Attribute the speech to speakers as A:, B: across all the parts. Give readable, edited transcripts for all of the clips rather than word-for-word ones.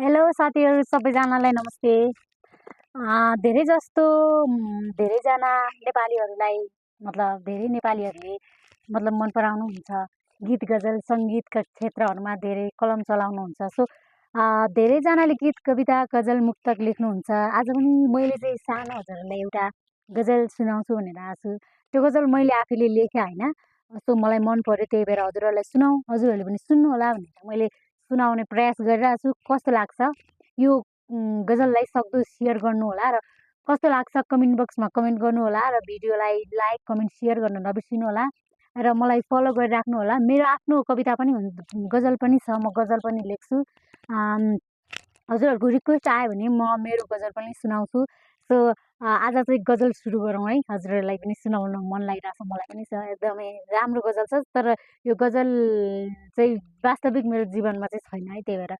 A: Hello साथीहरू सबैजनालाई नमस्ते। धेरै जस्तो धेरैजना नेपालीहरूलाई धेरै नेपालीहरूले मन पराउनुहुन्छ। गीत गजल सङ्गीतका क्षेत्रहरूमा धेरै कलम चलाउनुहुन्छ। सो धेरैजनाले गीत कविता गजल मुक्तक लेख्नुहुन्छ। आज पनि मैले चाहिँ सानो हजुरहरूलाई एउटा गजल सुनाउँछु भनेर आएको छु। त्यो गजल मैले आफैले लेखेँ होइन। सो मलाई मन पर्यो, त्यही भएर हजुरहरूलाई सुनाऊँ, हजुरहरूले पनि सुन्नु होला भनेर मैले सुनाउने प्रयास गरिरहेको छु। कस्तो लाग्छ यो गजललाई सक्दो सेयर गर्नु होला र कस्तो लाग्छ कमेन्ट बक्समा कमेन्ट गर्नु होला र भिडियोलाई लाइक कमेन्ट सेयर गर्न नबिर्सिनु होला र मलाई फलो गरिराख्नु होला। मेरो आफ्नो कविता पनि गजल पनि छ, म गजल पनि लेख्छु। हजुरहरूको रिक्वेस्ट आयो भने म मेरो गजल पनि सुनाउँछु। सो आज चाहिँ गजल सुरु गरौँ है। हजुरहरूलाई पनि सुनाउन मन लागिरहेको छ, मलाई पनि छ। एकदमै राम्रो गजल छ, तर यो गजल चाहिँ वास्तविक मेरो जीवनमा चाहिँ छैन है। त्यही भएर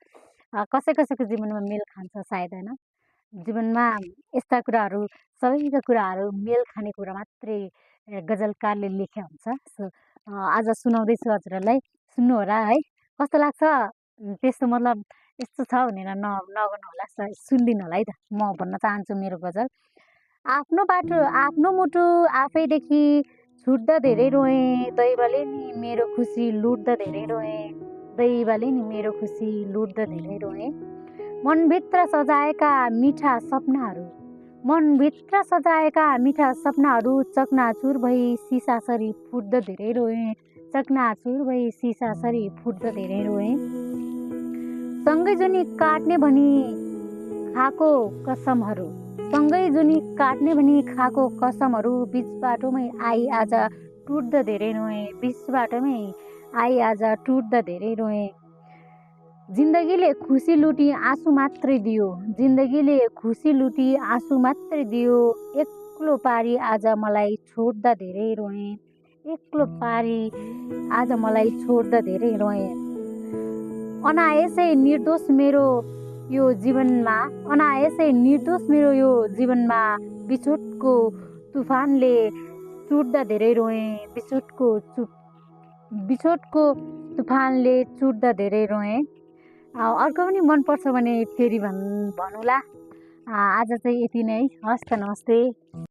A: कसै कसैको जीवनमा मेल खान्छ सायद होइन। जीवनमा यस्ता कुराहरू सबैका कुराहरू मेल खाने कुरा मात्रै गजलकारले लेख्या हुन्छ। सो आज सुनाउँदैछु हजुरहरूलाई, सुन्नु होला है। कस्तो लाग्छ त्यस्तो यस्तो छ भनेर नगर्नु होला, सुनिदिनु होला है त। म भन्न चाहन्छु मेरो गजल। आफ्नो बाटो आफ्नो मुटु आफैदेखि छुट्दा धेरै रोएँ, दैवले नि मेरो खुसी लुट्दा धेरै रोएँ, दैवले नि मेरो खुसी लुट्दा धेरै रोएँ। मनभित्र सजाएका मिठा सपनाहरू, मनभित्र सजाएका मिठा सपनाहरू चकनाचुर भई सिसासरी फुट्दा धेरै रोएँ, चकनाचुर भई सिसासरी फुट्दा धेरै रोएँ। सँगै जुनी काट्ने भनी खाएको कसमहरू, सँगै जुनी काट्ने भनी खाएको कसमहरू बिच बाटोमै आई आज टुट्दा धेरै रोएँ, बिच बाटोमै आई आज टुट्दा धेरै रोएँ। जिन्दगीले खुसी लुटी आँसु मात्रै दियो, जिन्दगीले खुसी लुटी आँसु मात्रै दियो, एक्लो पारी आज मलाई छोड्दा धेरै रोएँ, एक्लो पारी आज मलाई छोड्दा धेरै रोएँ। अनायसै निर्दोष मेरो यो जीवनमा, अनायसै निर्दोष मेरो यो जीवनमा बिछोडको तुफानले चुट्दा धेरै रोएँ, बिछोडको तुफानले चुट्दा धेरै रोएँ। अर्को पनि मनपर्छ भने फेरि भनौँला। आज चाहिँ यति नै, हस् त, नमस्ते।